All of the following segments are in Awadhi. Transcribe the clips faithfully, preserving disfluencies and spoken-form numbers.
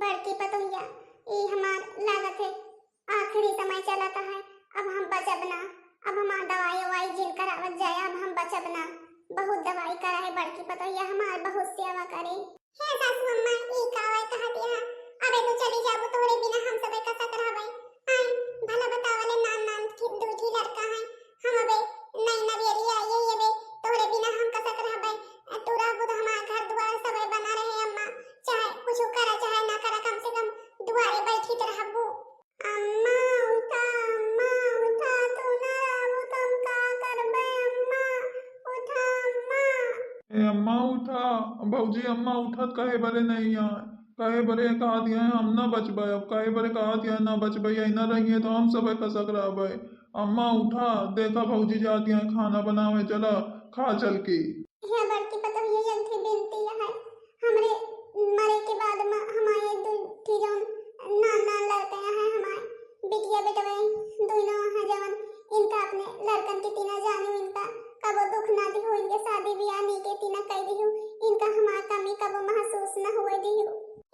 बड़की पतोहिया, ई हमार लागत है आखिरी समय चलत है। अब हम बचब ना, अब हमार दवाई उवाई जिन करावत जाए, अब हम बचब ना। बहुत दवाई कराए बड़की पतोहिया, हमार बहुत सेवा करे। हे सासू अम्मा, ई का बात कहत हया? अबे तू चली जाबू, तोहरे बिना हम सबे कसक रहबे। आय, भला बतावा ले, नान नान की दू ठी लड़का है, हम अबे नई नवेली आई है, अबे तोहरे बिना हम कसक रहबे। तू रहबू तो हमार घर दुआर सबे बना रहे अम्मा, चाहे कुछ करा चाहे ना करा, कम से कम दुआरे बैठी तो रहबू। अम्मा उठा, अम्मा उठा, तू ना रहबू तो हम का करबे? अम्मा उठा, अम्मा। ए अम्मा उठा, भौजी अम्मा उठत कहे बरे नहीं है, कहे बरे कहा दिया है हम ना बचबे, अब कहे बरे कहा दिया है ना बचबे, यही ना रहिए तो हम सब कसक रहबे। अम्मा उठा, देखा भौजी जाती है खाना बनावे, चला खा चल के। हे बड़की पतोहिया, एक ठे बिनती है, हमरे मरे के बाद में हमारे एक दू ठी जौन नान नान लड़के हैं, हमारे बिटिया बेटवे दोनों हैं जवन, इनका अपने लड़कन के तीना जाने, इनका कबो दुख ना दिहू, इनके शादी ब्याह नीके तीना कई दिहू, इनका हमार कमी कबो महसूस न हुए दिहू।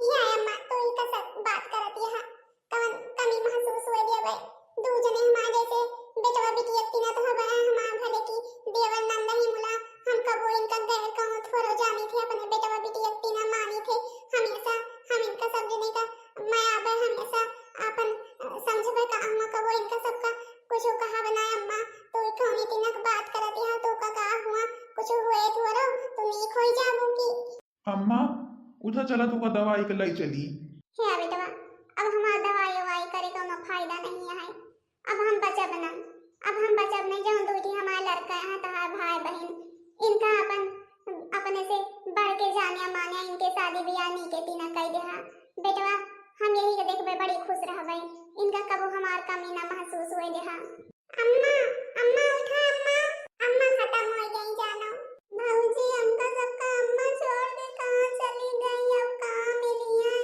या अम्मा, तो इनका सब बात करत यहाँ कवन कमी महसूस हुए दिया भाई? दू जने हमार जैसे बेटवा बिटिया तीना तो हवे है हमार, भले की देवर नंद ही मुला, हम कबो इनका गैर कहूँ थोड़ो जानी थे, अपने बेटवा बिटिया तीना मानी थे। हमेशा हम इनका सब जने का मैं आबे हमेशा अपन, अ, समझबे का अम्मा, कबो इनका सबका कुछ कहा बनाए अम्मा, तो कौनी तीना के बात करत यहाँ तो का, का हुआ, कुछ हुए थोड़ो तो नीक हो जाबू की। अम्मा, उठा, चला तोका दवाई के लई चली। हे बेटवा, अब हमार दवाई उवाई करे कौनो फायदा नहीं है। अब हम बचब ना, अब हम बचब नहीं। जौन दू ठी हमार लड़का हैं, तहार भाई बहिन, इनका अपन, अपने से बढ़ के जाने माने, इनके शादी ब्याह नीके तीना कई देहा। बेटवा, हम यही के देखबे, बड़ी खुश रहबे, इनका कबो हमार कमी ना महसूस हुए देहा। अम्मा, अम्मा उठा अम्मा, अम्मा खतम हो गई जानो। भौजी, हमका सबका अम्मा छोड़ के कहाँ चली गई, अब कहाँ मिली है?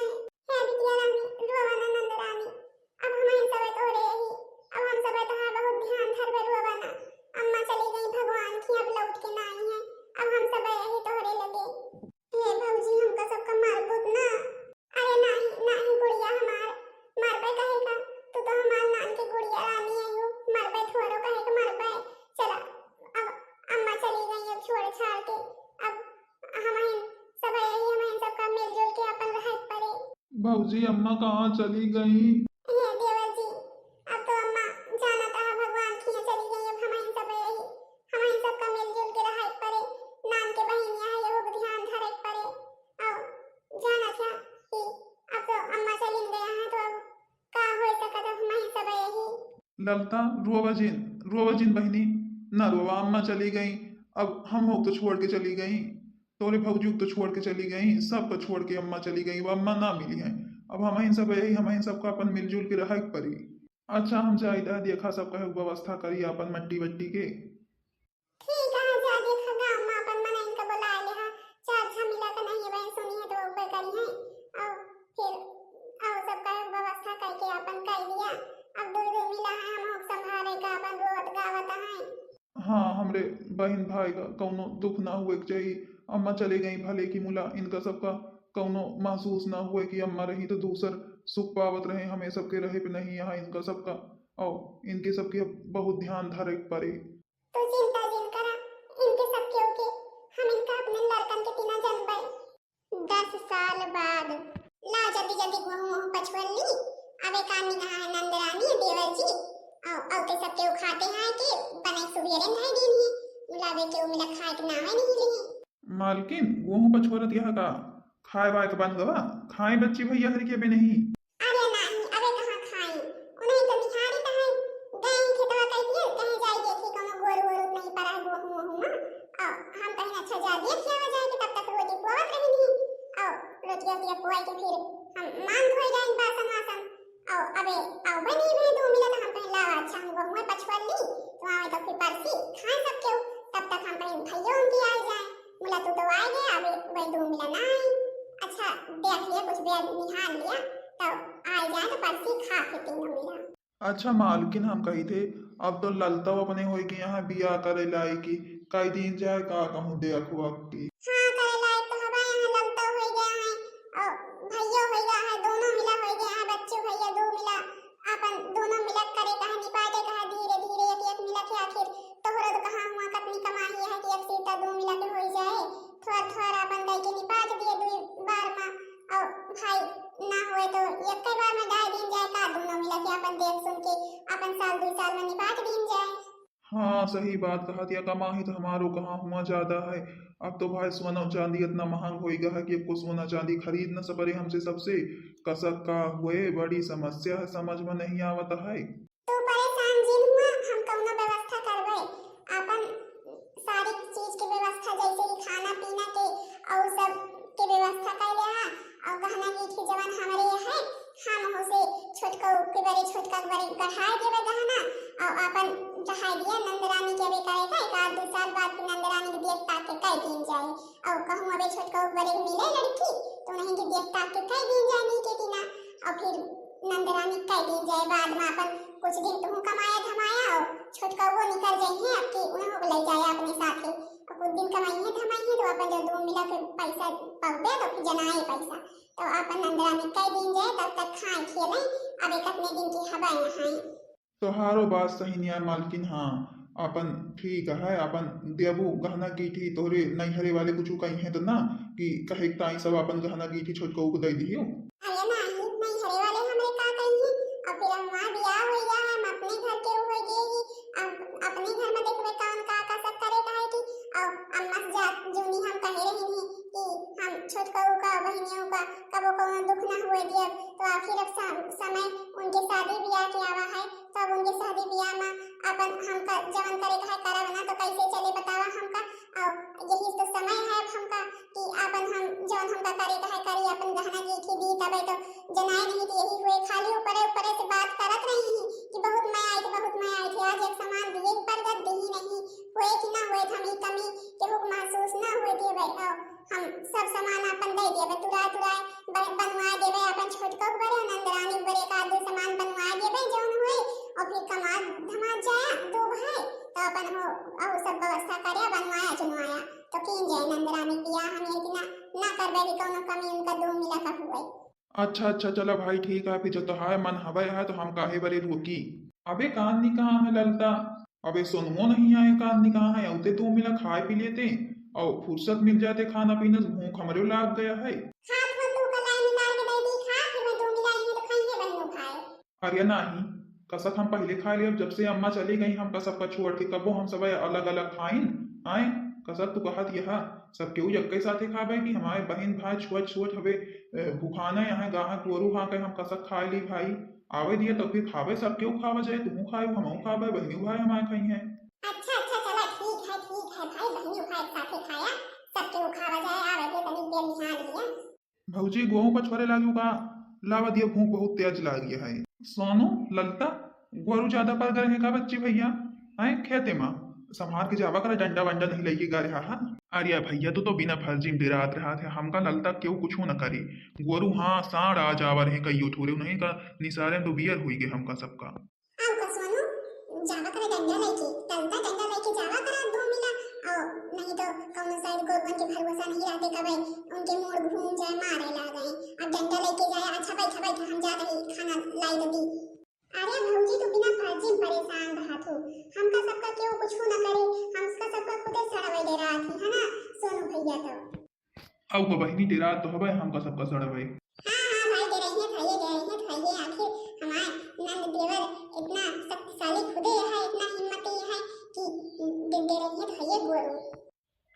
हे बिटिया रानी, रोवा ना नंद रानी, अब हम ही सबे तोहरे यही, अब हम सबे तोहार बहुत ध्यान धरबे, रोवा ना। अम्मा चली गई भगवान की, अब लौट के ना आई है, अब हम सबे यही तोहरे लगे। हे भौजी, हमका सबका मारबू त ना? अरे नाही, नाही गुड़िया हमार, मरबे कहे का? तू तो हमार नान के गुड़िया रानी आयु, मरबे थोड़ो कहे के मरबे। चला, अब अम्मा चली गई, अब छोड़ छाड़ के, अब हमहिन सब यही, हमहिन सबका मिलजुल के अपन रहे के पड़े। भौजी, अम्मा कहाँ चली गई? हे देवर जी, अब तो अम्मा जाना था भगवान खिया चली गई, अब हमहिन सब यही, हमहिन सबका मिलजुल के रहे के पड़े। नान के बहिनिया है, यहू के ध्यान धरे के पड़े। और जाना था कि अब तो अम्मा चली गया है, तो अब का हो सकत है, हमहिन सब यही। ललता, रोवा जिन, रोवा जिन बहिनी, ना रोवा, अम्मा चली गई, अब हम हो तो छोड़ के चली गई, तोरे भौजी तो छोड़ के चली गई, सबको छोड़ के अम्मा चली गई, वो अम्मा ना मिली है। अब हमहिन सब यही, हमहिन सबका अपन मिलजुल के रहे के पड़ी। अच्छा, हम जाई दा देखा सब कहे व्यवस्था करी अपन मट्टी वट्टी के। ठीक है, जा देखा गाँव में अपन मनइन का बुला ले हा, चार झमीला का नहीं बहन सुनी है तो ऊपर करी है, और फिर और सब का व्यवस्था करके अपन कर लिया। अब दो दो मिला है, हम लोग संभाले का अपन रोवत गावत है। हाँ, हमरे बहिन भाई का कौनो दुख ना हुए के चाही। अम्मा चले गई भले की मुला, इनका सबका कौनो महसूस ना हुए कि अम्मा रही तो दूसर सुख पावत रहे, हमें सबके रहे पे नहीं यहाँ इनका सबका। और इनके सबके बहुत ध्यान धरे के पड़े। तू चिंता जिन करा, इनके सबके ओके हम इनका अपने लड़कन के तीना जनबे। दस साल बाद। ला जल्दी जल्दी गोहूं वोहूं पछुअल ली। अबे कानी कहाँ है नंद रानी, देवर जी? आओ, आओ ते सबके उखाते हैं कि बने सुबेरे नहीं दिन ही। बुलावे के उमिला खाए के नावे नहीं लिए। मालकिन, गोहूं पछुअरत यह का? खाए वाए के बन गवा? खाए बच्ची भैया हरी के बे नहीं। अरे नाही, अबे कहाँ खाई? उन्हें तो बिहारी तो है, गए खेतवा कह दिए, कहे जाए देखी कौनो गोरू वोरू नहीं पड़ा है गोहूं वोहूं में। और हम कहें अच्छा जा दिए खियावा जाए कि तब तक रोटी पुआवत रही नहीं। और रोटिया वोटिया पुआ के फिर हम मान धोए जाए बासन वासन। और अबे आओ बे नहीं भई दो मिला तो हम कहें लावा अच्छा हम गोहूं पछुअल ली, तो आवे तो फिर परसी खाए सब केहू, तब तक हम कहें भैया उनकी आ जाए। मुला तू तो आए गए, अबे वही दो मिला ना आई। अच्छा, देख लिया, कुछ देर निहार लिया, तब आए जाए तो परसी खा के तीनों मिला। अच्छा मालकिन, हम कही थे, अब तो ललता अपने होई के यहाँ बियाह करे लायक की कई दिन जाए का कहूँ देख वक्त की। हाँ, करे लायक तो हवा यहाँ ललता होई गया है, और भैया होई गया है, दोनों तो एक बार में डाल दीन जाए का, दोनों मिला के अपन देख सुन के अपन साल दुई साल में निपाट दीन जाए। हाँ, सही बात कहत या, कमाही तो हमारो कहाँ हुआ ज्यादा है। अब तो भाई सोना चांदी इतना महंग होई गा है कि एको सोना चांदी खरीद न सपरे हमसे सबसे। कसक का हुए, बड़ी समस्या है, समझ में नहीं आवत है। तू परेशान जिन हुआ, हम कौनो व्यवस्था करबे। अपन सारी चीज के व्यवस्था, जैसे कि खाना पीना के और सब के व्यवस्था कर ले हा। और गहना गीठी जवन हमरे है, हम उसे छोटका के बरे, छोटका के बरे गढ़ाए देबे गहना। और अपन चढ़ाए दिया नंद रानी के, अबे करे का एक आध दो साल बाद की नंद रानी के देख ताक के कह दीन जाए। और कहूँ अबे छोटका के बरे मिले लड़की, तो उन्हीं के देख ताक के कह दीन जाए नहीं के दिना। और फिर नंद रानी कह दीन जाए बाद में अपन कुछ दिन तुहू कमाया धमाया और छोटका वो निकल जाइए आपके, उन्हों को ले जाए अपने साथे। और कुछ दिन कमाइए धमाइए तो अपन जब दो मिला के पैसा पाउबे तो फिर जनाए पैसा, तो अपन नंद रानी कह दीन जाए, तब तक खाए खेले। अब एक अपने दिन की हवा यहाँ। तोहारो बात सही निया मालकिन, हाँ, अपन ठीक है, अपन देबू गहना गीठी तोहरे नैहरे वाले कुछ कही है तो ना कि कहे के ताई सब अपन गहना गीठी छोटकऊ को दे दियो। अरे नाही, नैहरे वाले हमरे का कही है? अब फिर हमार बियाह हो गया है, हम अपने घर के हो गए ही, अब अपने घर में देखबे कौन का का सब करे का है कि अब अम्मा से जात जूनी हम कहे रही थी कि हम छोटकऊ का बहनियों का कबो कौनो दुख ना हुए दियब, तो आखिर अब सम-, समय उनके शादी बियाह के आवा है, तब उनके शादी बियाह में अपन हमका जवन करे का है करब ना, तो कैसे चले बतावा हमका। और यही तो समय है अब हमका कि अपन हम जवन हमका करे का है करी, अपन गहना गीठी दी, तबे तो जनाए नहीं कि यही हुए खाली ऊपरे ऊपरे से बात करत रही ही कि बहुत मैं आई थी, बहुत मैं आई थी। आज एक सामान दिए के पड़ गत, दी नहीं हुए कि ना हुए, हम ई कमी केहू को महसूस ना हुए दिए भाई। और हम सब सामान अपन दे देबे, तुराए तुराए ब-, बनवा देबे, अपन छोटको के बरे, नंद रानी के बरे एक आध दो सामान बनवा देबे जौन होए, और फिर कमा धमा जाया दो भाई, तो अपन हो, और सब व्यवस्था करे, बनवाया चुनवाया, तो कीन जाए नंद रानी के बियाह। हम ये कि ना, ना करबे कि कौनो कमी उनका दो मिला का हुए। अच्छा, अच्छा, चला भाई, ठीक है, फिर जो तोहार मन हवे है, तो हम काहे बरे रोकी। अबे कान निकाह है ललता, अबे सोनुओ नहीं आए, कान निकाह है, औते तू मिला खाए पी लेते, और फुर्सत मिल जाते खाना पीने से, भूख हमरे लाग गया है। खा, फिर तू कलाई निकाल के दे दी, खा, फिर मैं दो मिला आई तो खाइए बहनों खाए। अरे नाही, कसक हम पहिले खा लिया, जब से अम्मा चली गई, हम कसक का छोड़ के कबो हम सब अलग अलग खाइन, आए, कसक तू कहत यह, सब केहू यक्के साथे खाबे कि हमारे बहिन भाई छोट छोट हवे, ए, भुखाना यहाँ गाहक गोरू हाँ के हम कसक खाए ली भाई, आवे दिए तो फिर खाबे, सब केहू खावा जाए, तुहू खाए, हमहू खाबे, बहिनी भाई हमारे खाई हैं। अच्छा, अच्छा, चला ठीक है, ठीक है भाई, बहिनी भाई साथे खाया, सब केहू खावा जाए, आवे दिए तनिक देर निहार लिया। भौजी, गोहूं पछोरे लागी का? लावा दिया, भूख बहुत तेज लागी है। सोनू, ललता, गोरू ज्यादा पर गए हैं का बच्ची भैया? आए खेते मा, संभार के जावा करा, डंडा वंडा नहीं लेके गा रहा है। अरे भैया, तू तो बिना फर्जी में डेरात रहा थे, हमका ललता केहू कुछ न करे। गोरू हाँ, साँड़ आ जावा रहे कईयो ठोरे, उन्हीं का निसारे में तो बियर हुई गए हमका सबका। आउ का सोनू, जावा करा डंडा लेके, टलता डंडा लेके जावा करा दो मिला, और नहीं तो कौनो साइड गोरुअन के भरोसा नहीं रहते, कबे उनके मूड़ घूम जाए, मारे लागे। अब डंडा लेके जाए, अच्छा बैठा बैठा हम जात ही खाना लाई दे दी। अरे भौजी, तू बिना फर्जी में परेशान रहा तू, हमका सबका केहू कुछ ना करे, हम उसका सबका खुदे सड़वे दे रहा थी, है ना सोनू भैया? तो अउ का बहिनी, डेरात तो हवे हमका सबका सड़वे। हाँ, हाँ भाई, डेराइए खाइए, डेराइए खाइए, आखिर हमार नंद देवर इतना शक्तिशाली खुदे है, इतना हिम्मती है कि डे-, डेराइए खाइए गोरू।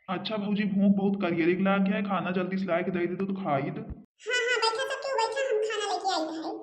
अच्छा भौजी, भूख बहुत करियरिक लाग गया है, खाना जल्दी से लाए के दे दे तो, तो खाई तो। हाँ, हाँ, बैठा सब केहू बैठा, हम खाना लेके आई भाई।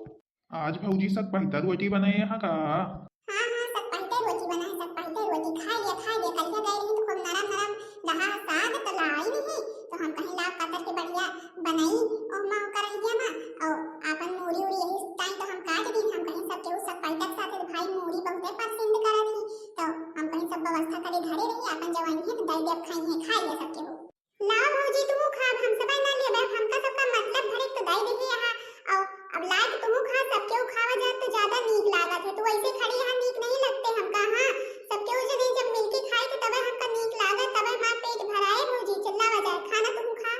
आज भौजी सक पहिता रोटी बनाए यहाँ का? हाँ, हाँ, सक पहिता रोटी बना है, सक पहिता रोटी। खा लिया, खा लिया, कलिया गए रही तो खूब नरम नरम रहा साग, तो लाई नहीं, तो हम कहीं लाओ कतर के बढ़िया बनाई, ओहमा ओकर रहिया मा, और आपन मूड़ी उड़ी यही टाइम तो हम काट दी, हम कहीं सब केहू सक पहिता के साथ, तो भाई मूड़ी बहुते पसंद करत ही, तो हम कहीं सब व्यवस्था करे धरे रही, आपन जवानी है तो दे दे, अब खाई है, खा लिया सब केहू। लाओ भौजी, तुहू खाब, हम सबे ना लेबे, हमका सबका मतलब भरे तो दाई देही यहाँ। और अब लाए तो तुहू खा, सबके उ खावा जात तो ज्यादा नीक लागत है। तू ऐसे खड़ी यहाँ नीक नहीं लगते हमका, हाँ, सबके उ जने जब मिलके खाई तो तबे हमका नीक लागत, तबे हमार पेट भराए भौजी, चिल्लावा जाए, खाना तुहू खा।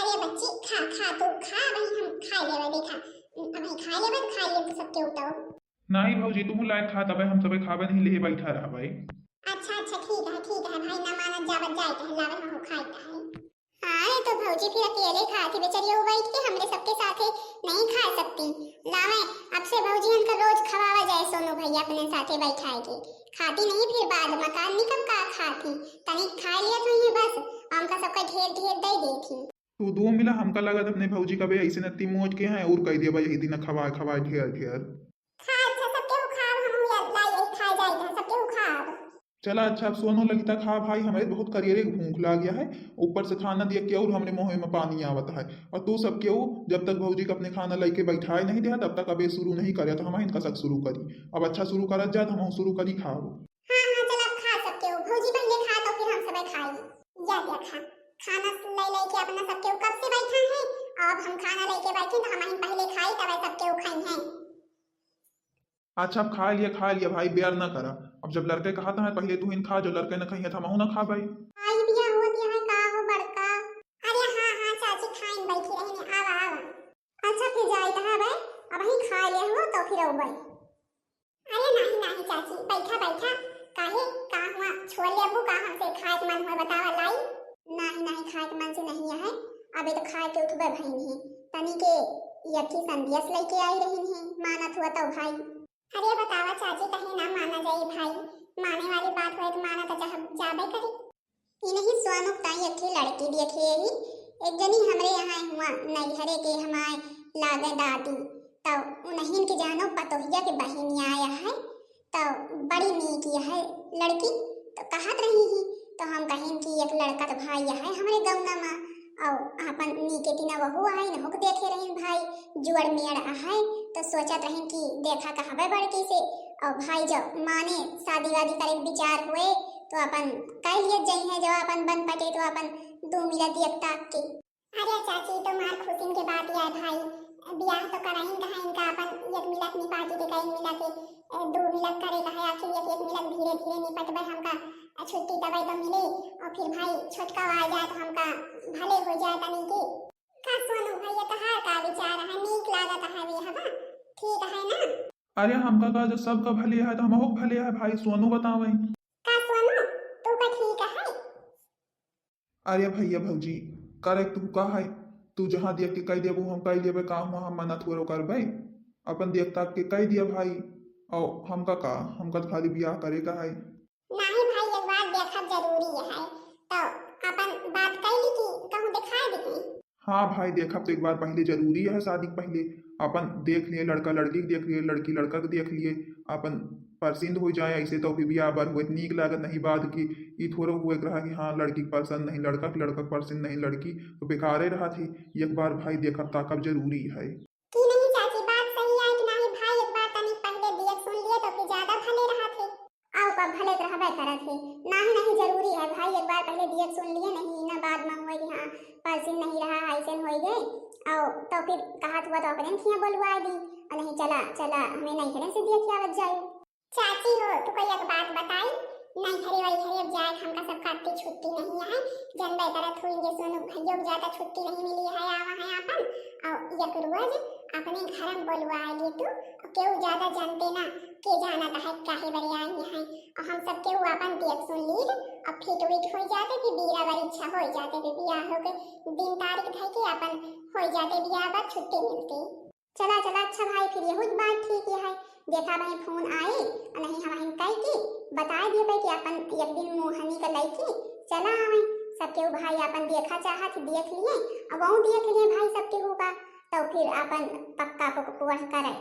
अरे बच्ची, खा, खा, तू खा, वही हम खा लेबे, देखा, अबही खा लेबे तो खा लेबे सबके उठाओ। नाही भौजी, तुहू लायक खा, तबे हम सबे खाबे नहीं, लेहे बैठा रहबे। अच्छा, अच्छा, ठीक है, ठीक है भाई, ना मानत जावत जाए कहे, लावे हम खाए कहे। हाँ, ये तो भौजी फिर अकेले खाती बेचारी, वो बैठ के हमरे सबके साथे नहीं खा सकती। से भौजी, हमका रोज खवावा जाए सोनू भैया अपने साथे बैठाए के। खाती नहीं फिर बाद में का निकम का खाती, तनी खा लिया तो ये बस, हमका सबका ढेर ढेर दे देती। तू दो मिला, हमका लागत अपने भौजी का बे ऐसे नत्ती मोज के हैं और कह दिया भाई यही दिन खवाए खवाए ढेर ढेर। खा, अच्छा, सबके उखाड़, हम यार लाई यही खा जाए, सबके उखाड़। चला अच्छा, अब सोनू ललिता खा भाई, हमें बहुत करियरे भूख लाग गया है, ऊपर से खाना देख के और हमरे मुँह में पानी आवत है। और तू सब केहू जब तक भौजी के अपने खाना लेके बैठाए नहीं दिया तब तक अबे शुरू नहीं करे, तो हम इनका सक शुरू करी। अब अच्छा शुरू करत जा, तो हम शुरू करी खाओ। हाँ हाँ, चल अब खा सब केहू, भौजी पहले खा तो फिर हम सब खाई। या देखा, खाना ले लेके अपना सब केहू कब से बैठा है, अब हम खाना लेके बैठे तो हम पहले खाई तब सब केहू खाई है। अच्छा, अब खा लिया, खा लिया भाई, बेर ना करा। अब जब लड़के कहा था पहले तू ही खा, जो लड़के न कहिए था महू ना खा भाई। आई बिया हो दिया है का हो बड़का? अरे हाँ हाँ चाची, खाइन बैठी रहने, आवा आवा। अच्छा फिर जाई कहा भाई, अब ही खा ले हो तो फिर आऊ भाई। अरे नहीं नहीं चाची, बैठा बैठा, काहे का हुआ छोड़ ले अबू का हमसे खाए के मन हुआ बतावा लाई। नहीं नहीं, खाए के मन से नहीं है, अबे तो खाए के उठबे भई नहीं, तनी के यथी संदेश लेके आई रही नहीं, मानत हुआ तो भाई। अरे बतावा चाची, कहीं ना माना जाई भाई, माने वाली बात होए तो माना तो जा-, जाबे करी। इन्हीं सोनुक ताई एक ठे लड़की देखे ही, एक जनी हमरे यहाँ हुआ नैहरे के हमारे लागे दादी, तो उन्हीं के जानो पतोहिया के बहिन आया है, तो बड़ी नीक यह लड़की। तो कहत रही ही, तो हम कहिन कि एक लड़का तो भाई यह हमरे गौना मा, और आपन नीके तिना वहू आई न होक देखे रहिन भाई, जुअड़ मेड़ अहै, तो सोचत रहिन कि देखा कहबे बड़की से, और भाई जब माने शादी वादी करे के विचार हुए, तो अपन कह लिए जइहे, जब अपन बन पटे तो अपन दो मिला दियक ताक के। अरे चाची, तो मार खुशिन के बात है भाई, ब्याह तो कराइन कहा इनका अपन एक मिलक निपाटी के कई मिला के, ए, दो मिलक करे कहा, आखिर एक एक मिलक धीरे धीरे निपटबे, हमका छुट्टी तबे तो मिले, और फिर भाई छोटका आ जाए तो हमका भले हो जाए तनी की। का सोनू भैया, तोहार का विचार है? नीक लागत है वे हवा, ठीक है ना? अरे हमका का, जब सबका भले है तो हमहू के भले है भाई, सोनू बतावे। का सोनू, तू का ठीक है? अरे भैया भौजी, करे तू का है, तू जहाँ देख के कह देबू हम कह लेबे, का हुआ हम मना थोड़ो करबे, अपन देख ताक के कह दिया भाई। और हमका का, हमका तो खाली बियाह करे का है। नाही भाई, एक बार देखब जरूरी है, तो अपन बात कैली कि कहूँ दिखाई दी। हाँ भाई, देखब तो एक बार पहले जरूरी है, शादी के पहले अपन देख लिए, लड़का लड़की के देख लिए, लड़की लड़का के देख लिए, अपन पसंद हो जाए, ऐसे तो फिर बियाह बर हुए नीक लागत नहीं, बाद की ई थोड़ो हुए के रहा कि हाँ लड़की के पसंद नहीं लड़का के, लड़का के पसंद नहीं लड़की, तो बेकारे रहा थी। एक बार भाई देखब ताकब जरूरी है। कि नहीं चाची, बात सही है कि नहीं भाई, एक बार तनी पहले दियक सुन लिए तो फिर ज्यादा भले रहा थे। आओ का भले तो रहबे करत है, नहीं नहीं जरूरी है भाई, एक बार पहले दियक सुन लिए नहीं ना बाद में हुए कि हाँ पसंद नहीं रहा, ऐसे हो गए। आओ तो फिर कहा हुआ तो अपने खिया बोलवा दी, और नहीं चला चला हमें नहीं करे से दियक आवत जाए। चाची हो, तू कोई एक बात बताई, नहीं घरे वही घरे अब जाए, हमका सबका अत्ती छुट्टी नहीं है, जनबे करत हुई जे सोनू भैया को ज्यादा छुट्टी नहीं मिली है, आवा है आपन, और एक रोज अपने घर में बोलवा लिए तू, और केहू ज्यादा जानते ना, के जानत है काहे बरे आई है, और हम सब केहू आपन देख सुन ली, और फिट विट हो जाते, फिर बीरा बारी इच्छा हो जाते, फिर बियाह हो के दिन तारीख धर के आपन हो जाते, बियाह बाद छुट्टी मिलती। चला चला, अच्छा भाई, फिर यहू बात ठीक है, देखा भाई फोन आई, और नहीं हम कह के बता दिए भाई कि अपन एक दिन मोहनी का लड़की चला आवे, सबके भाई अपन देखा चाहत देख लिए, अब वो देख लिए भाई सबके का, तो फिर अपन पक्का पक-, पुअर करे।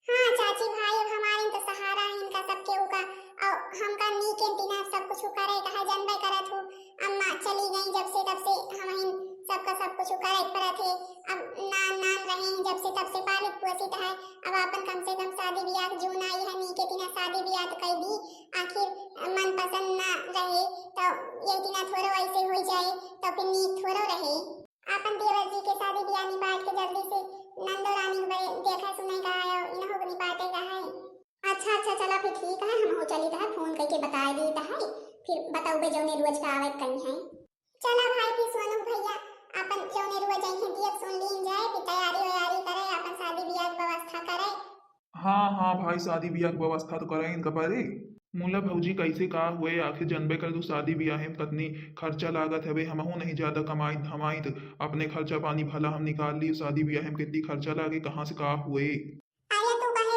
हाँ चाची भाई, अब हमारे तो सहारा है इनका सबके का, और हमका नीके दिना सब कुछ करे कहा जनबे करत हूँ। अम्मा चली गई जब से, तब से हम इन सबका सब कुछ करे पड़त है। अब नान नान रहे हैं जब से, तब से पालित पोषित है। अब अपन कम से कम शादी ब्याह जून आई है, नीके दिना शादी ब्याह तो कर दी, आखिर मन पसंद ना रहे तो ये दिना थोड़ो ऐसे हो जाए तो फिर नीक थोड़ो रहे। अपन देवर जी के शादी ब्याह निपाट के जल्दी से नंदो रानी के बड़े देखा सुने का आयो, इन्हों को निपाटे का है। अच्छा अच्छा, चला फिर ठीक है, हम हो चली तो है, फोन करके बताए दी तो है, फिर बताओगे जौने रोज का आवे कहीं है। चला भाई, फिर सोनू भैया अपन जौने रोज आई है दियक सुन लीन जाए, फिर तैयारी वैयारी करे, अपन शादी ब्याह की व्यवस्था करे। हाँ हाँ भाई, शादी ब्याह की व्यवस्था तो करे इनका परे। मुला भौजी कैसे का हुए, आखिर जनबे कर तू शादी ब्याह में कितनी खर्चा लागत हवे, हमहू नहीं ज्यादा कमाई धमाई, तो अपने खर्चा पानी भला हम निकाल ली, शादी ब्याह में कितनी खर्चा लागे, कहाँ से का हुए। अरे तू कहे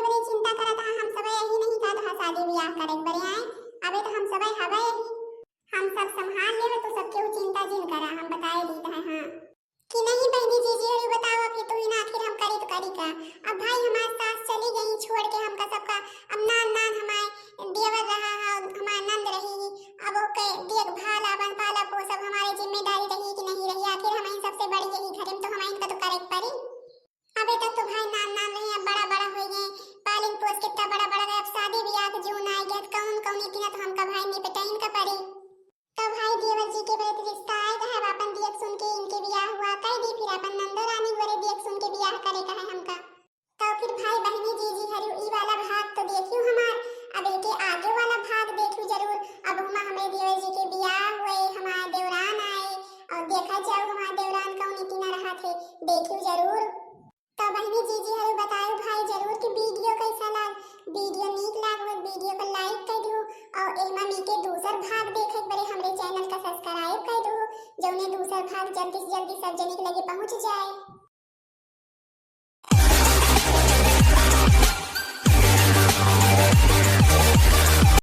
शादी बियाह करे के बरे आए, अबे तो हम सबे हवे यही, हम सब संभाल लेबे, तू सबके उ चिंता जिन करा, हम बताए दीत है। हाँ कि नहीं बहनी जीजी, अरे बताओ, अभी तू ही ना, आखिर हम करी तो करी का? अब भाई हमार सास चली गई छोड़ के हमका सबका, अब नान नान हमार देवर रहा है, हमार नंद रही, अब ओके देखभाल, अपन पाला पोसब हमारे जिम्मेदारी रही कि नहीं रही, आखिर हम सबसे बड़ी यही घर में, तो हम इनका तो करे के पड़ी। अबे तक तो भाई नान नान रहे, अब बड़ा बड़ा हो गए, पालन पोस कितना बड़ा बड़ा रहे, अब शादी ब्याह के जून आए गए, कौन कौन इतना तो हमका भाई निपटाइन का पड़ी। तो भाई देवर जी के बरे रिश्ता आए गए, अब अपन दियक सुन के इनके ब्याह हुआ कह दी, फिर अपन नंदो रानी बरे दियक सुन के ब्याह करे का है हमका। तो फिर भाई बहनी जीजी हरियो ई वाला भाग तो देखियो हमार, अब एके आगे वाला भाग देखियो जरूर। अब हुमा हमरे देवर जी के ब्याह हुए, हमार देवरान आए और देखा जाओ हमार देवरान कौन इतना रहा थे, देखियो जरूर। तो बहनी जीजी हरियो बतायो भाई जरूर कि वीडियो कैसा लाग, वीडियो नीक लाग हो वीडियो को लाइक कर दो और एमा मी के दूसर भाग देखे के बरे हमरे चैनल का सब्सक्राइब कर दो, जौने दूसर भाग जल्दी से जल्दी सब जने के लगे पहुँच जाए।